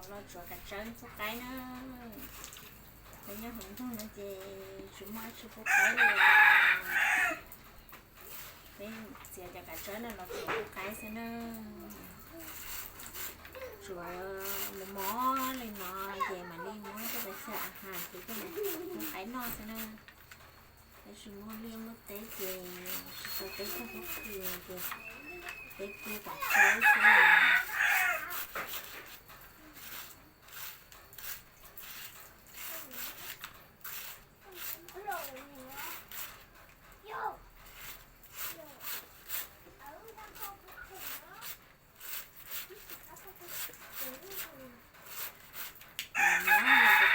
Los tsuav kav tsawb pub qaib na. Peb nyob hauv nroog no ces tsis muaj dab tsi pub qaib li. Peb txiav cov kav tsawb no los tsuav pub qaib xwb na. Tsuav mos mos li no ces mam li muab coj los xyaw a has ces coj los pub qaib noj xwb na. Tab sis muaj liaj muaj teb ces tsis tau peb tug pob kws ces peb pub kav tsawb xwb.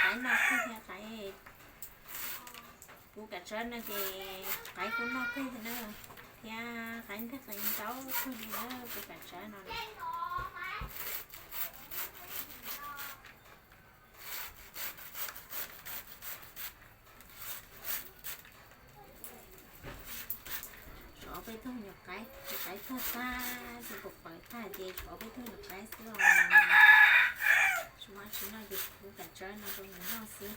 Qaib noj kawg thiab, qaib pub kav tsawb no ces qaib kuj noj kawg thiab na, thiab qaib nteg qees ntau kawg li na pub kav tsawb no. Tshuav ob peb tug nyuam qaib, nyuam qaib tuag tag ces kuv pawv tag ces tshuav ob peb tug nyuam qaib xwb os. Tsis muaj tsis noj ces pub kav tsawb no rau nws noj xwb.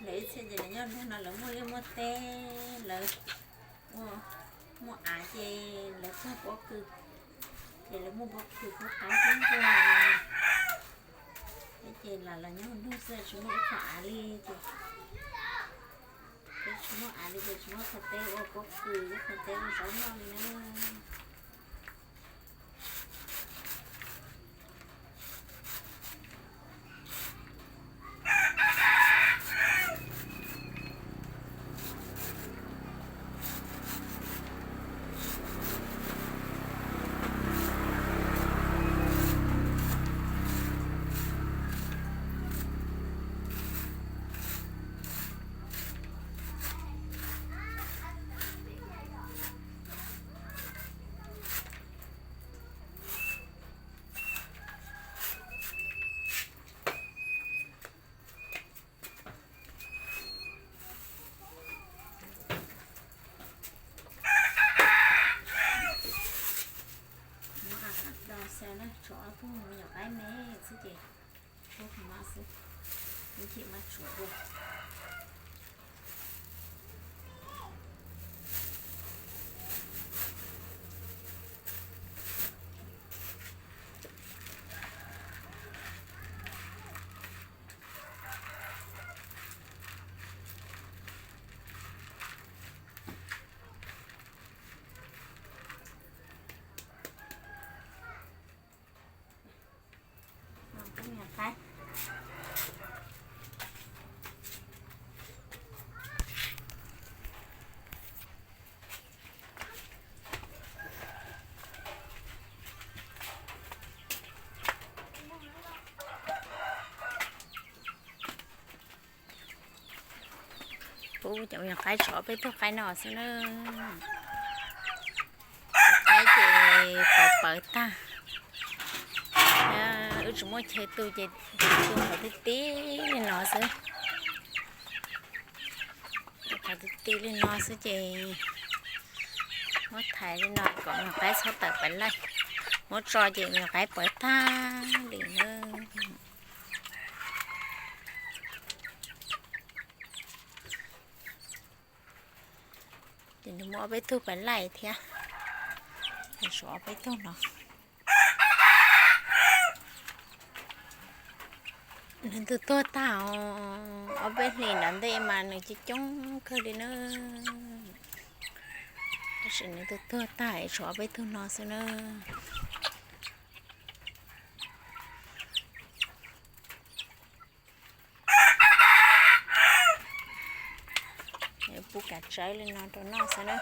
Lawv ib txhia ces lawv nyob nroog no lawv muaj liaj muaj teb, lawv ua, muaj av ces lawv txog pob kws, ces lawv muaj pob kws pub qaib xwb. Peb ces lam los nyob nroog xwb tsis muaj ib qho av li ces, peb tsis muaj av li ces tsis muaj ib qho teb ua pob kws, ib qho teb ua zaub noj li na. Muab a do xav na, tshuav ob tug me nyuam qaib me xwb ces pub qhov no xwb, ib chim mam tsuav dua. Pub cov me nyuam qaib tshuav peb tug qaib no xwb na. Qaib ces pawv pawv tag. Wb tsis muaj chaw tu ces tu qhov tib tib li no xwb. Tu qhov tib tib li no xwb ces muab thaiv li no kom me nyuam qaib txhob tawm pawv laij. Muab tso ces me nyuam qaib pawv tag li na. Ces nws muaj ob peb tug pawv laij thiab, tshuav ob peb tug no. Nws twb tuag tag, ob peb hlis nram ntej mas nws coob coob kawg li na. Tab sis nws twb tuag tag, tshuav ob peb tug no xwb na. Pub kav tsawb li no rau noj xwb na.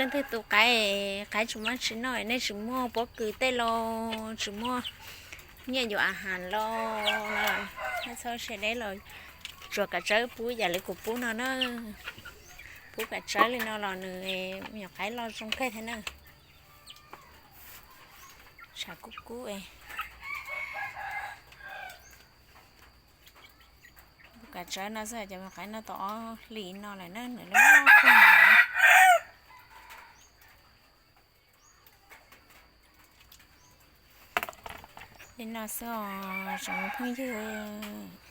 Leej twg tus qaib, qaib tsis muaj tsis noj, nej tsis muaj pob kws tej los, tsis muaj nyiaj yuav a has los, nej txhob sia deb los tsuas kav tsawb pub yam li kuv pub no na. Pub kav tsawb li no los nws me nyuam qaib loj zoo kawg thiab na. Tshav kub kub, pub kav tsawb no xwb cov me nyuam qaib no tau ob hlis no lawm na, nws loj kawg no. Li no xwb os tsoom phooj ywg.